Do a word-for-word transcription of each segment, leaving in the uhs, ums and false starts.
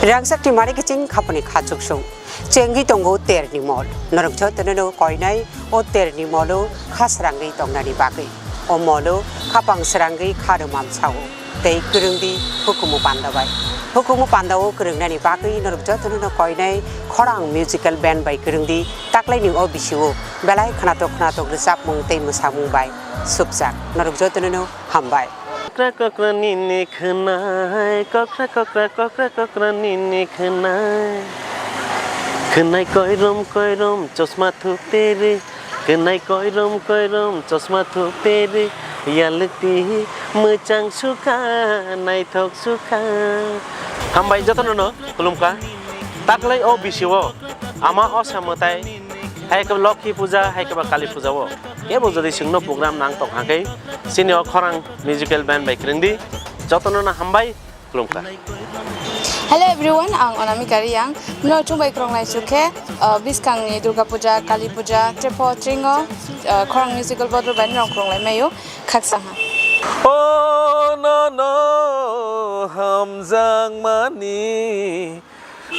Rangchak ni mari kiching khapani kha chuksung. Chengwi tongo terni mol. Norok jotono no koinai o terni molo kha srangwi tongnani bagwi. O molo khapang srangwi kha rwmam sao. Tei kwrwngdi hukumu panda bai. Hukumu panda o kwrwngnani bagwi norok jotono no koinai khorang musical band bai kwrwngdi taklaini o bisio belai khwnatok khwnatok rwchapmung tei mwsamung bai supjak. Norok jotono no hambai. Kokra kokra nini khwnai, kokra kokra kokra kokra nini khwnai. Khwnai koirom koirom chosma thuk teri, khwnai koirom koirom chosma thuk teri, yalukti mwchang sukha, naithok sukha. Hambai jotono no khulumkha. Taklai o bisio ama osa mwtai, hai khe Lokhi puja, hai khe ba Kali puja o. Kebo jodi chwngno program nang tong hakhe, chini o khorang musical band bai kwrwngdi, jotono no hambai, khulumkha. Hello everyone, ang Anamika Reang. Norok chwng bai kwrwngnai chukhe, uh, bwskangni Durga Puja, Kali Puja, Trepo, Tringo, uh, khorang musical bodol bai norok kwrwnglai maio, khaksa ha. O no no hamjakmani,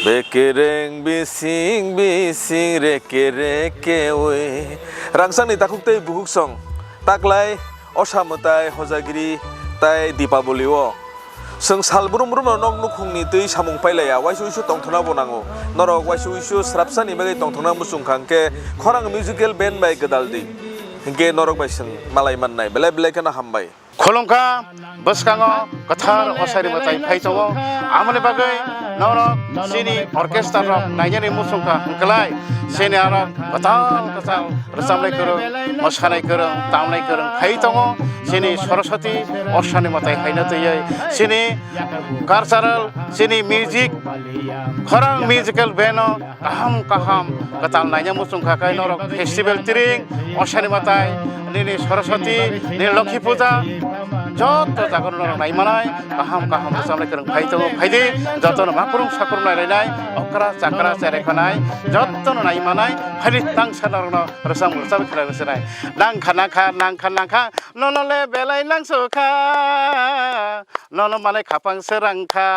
bekereng bising bising reke reke oi. Rangchakni takhuk tei bukhuk song, taklai osa mwtai hojagiri tai Dipaboli o. Chwng sal brum brum no nok nukhungni twi samung pailaiya, waisa uisu tongthokna bo nango. Norok waisa uisu srapsani bagwi tongthokna muchung kha hwnkhe khorang musical band bai gwdal di. Hwnkhe norok bai chwng malai mannai. Belai belai kheno hambai. Khulumkha, bwskango kwthar osaini mwtai phai tongo. Amoni bagwi norok chini orchestra rok nainani muchungkha hwnkhlai chini aro kwtal kwtal rwchapnai kwrwng, mwsanai kwrwng, tamnai kwrwng phai tongo. Chini Saraswati osaini mwtai haino twiwi chini cultural, chini music, khorang musical band o kaham kaham kwtal naina muchung kha khe norok festival tiring, osaini mwtai, nini Saraswati, nini Lokhi puja, joto jaga norok nai manai, kaham kaham rwchapnai kwrwng phai tongo, phaidi, jotono makrung sakrung nai lainai, okra chakra cherai khanai, jotono nai manai, phaidi tangsa norokno rwchap rwchap khlai rwchapnai. Nangkha nangkha nangkha nangkha, nono le belai nangsukha, nono manai khapang srangkha,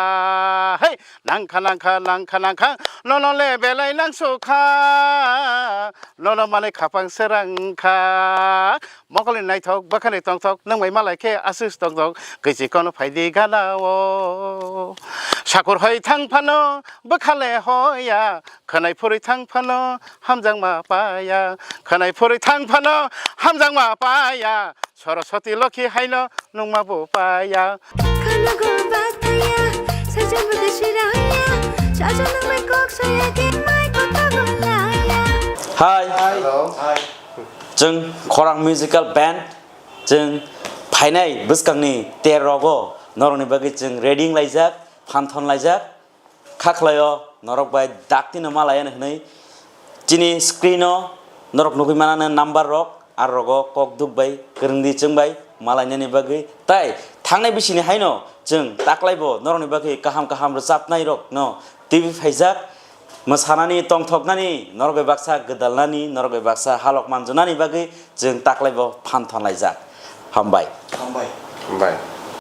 hei. Nangkha nangkha nangkha nangkha, nono le belai nangsukha, nono manwi khapang srangkha. Mokolni naithok bwkhani tongthok nwng bai malai khe aswk tongthok, kwchwi kono phaidi gana o. Sakur hoi thang phano bwkha le hoya, khwnai phurwi thang phano hamjakma paya, khwnai phurwi thang phano hamjakma paya. Saraswati Lokhi haino nungma bo paya. Khalogo bathaya, sajabada shiraya, sajanang mai kok saya ke mai kota bolaya. Hi. Hello. Hi. Chwng Khorang Musical Band, chwng phainai bwskangni ter rogo norokni bagwi chwng ready wng laijak, phanthon laijak. Kha khlaio norok bai dakti no ma laiya hwnwi chini screen o norok nugwi manani number rok, aro rogo kok duk bai kwrwngdi chwng bai ma lainani bagwi. Tai thangnai bisini haino chwng taklai bo norokni bagwi kaham kaham rwchapnai rok no twi phaijak, mwsanani tongthoknani norok bai baksa gwdalnani norok bai baksa halok manjunani bagwi chwng taklai bo phan thon laijak. Hambai. Hambai. Hambai.